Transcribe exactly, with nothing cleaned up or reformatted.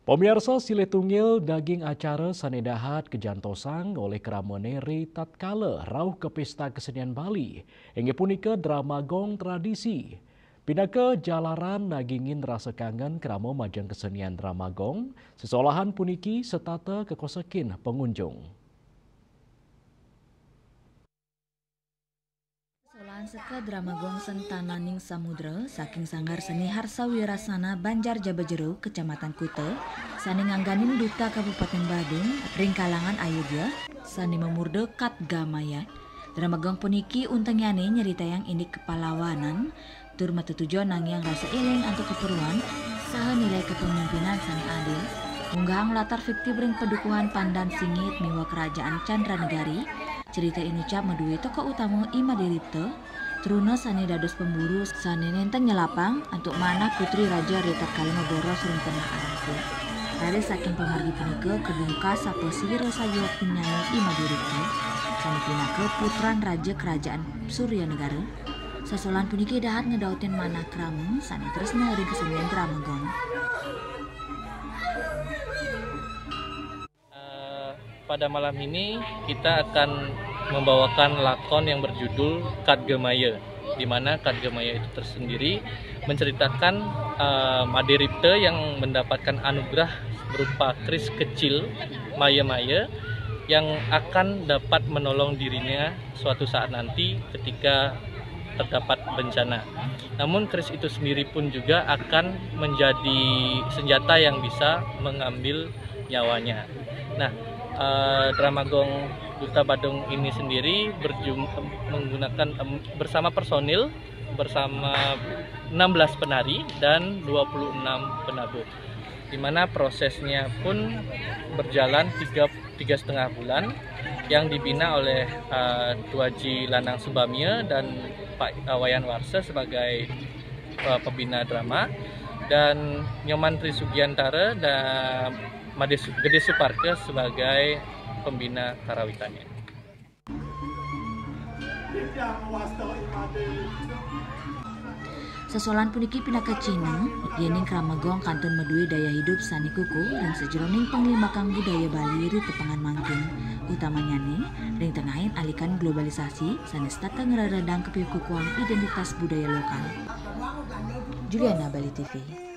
Pamiarsa, silih tunggil daging acara sané dahat kajantosang olih kramané ri tatkala rauh ka Pésta Kesenian Bali, inggih punika drama gong tradisi. Pinaka jalaran nagingin rasa kangen krama majeng kesenian drama gong, sesolahan puniki setata kakosekin pangunjung. Solahan seka drama gong Sentananing Samudra saking Sanggar Seni Harsa Wirasana Banjar Jaba Jero, Kecamatan Kuta, sané ngangganin Duta Kabupaten Badung ring kalangan Ayodya, sané mamurda Katgamaya. Drama gong puniki untengnyané nyeritayang indik kapalawanan, tur matetujon nangiang rasa éling antuk kaperluan saha nilai kepemimpinan sané adil, ngunggahang latar fiktif ring padukuhan Pandan Singit miwah Kerajaan Candranegari. Cerita inucap madué tokoh utama I Madé Ripta, truna sané dados pemburu sané nénten nyelapang antuk manah Putri Raja ri tatkala maboros ring tengah arasé. Raris saking pamargi punika kabungkas apa sira sagiwaktinnyané I Madé Ripta, sané pinaka putran Raja Kerajaan Surya Negara. Sesolahan puniki dahat ngedautin manah krama sané tresna ring kesenian drama gong. Eh, pada malam ini kita akan membawakan lakon yang berjudul Katgamaya, di mana Katgamaya itu tersendiri menceritakan, eh, Madé Ripta yang mendapatkan anugerah berupa keris kecil maya-maya yang akan dapat menolong dirinya suatu saat nanti ketika terdapat bencana. Namun keris itu sendiri pun juga akan menjadi senjata yang bisa mengambil nyawanya. Nah, eh, drama gong Duta Badung ini sendiri berjum-, menggunakan, em, bersama personil, bersama enam belas penari dan dua puluh enam penabuh. Di mana prosesnya pun berjalan tiga, tiga setengah bulan, yang dibina oleh, eh, Tuaji Lanang Subamia dan Pak, eh, Wayan Warsa sebagai, eh, pembina drama, dan Nyoman Tri Sugiantara dan Madé Su-, Gedé Suparka sebagai pembina karawitannya. Sesolahan puniki pinaka cihna yéning krama gong kantun madué daya hidup sané kukuh ring sajeroning panglimbakang budaya Bali ri tepengan mangkin, utamanyané ring tengahing alikan globalisasi sané setata ngreredang kapikukuhan identitas budaya lokal. Juliana, Bali T V.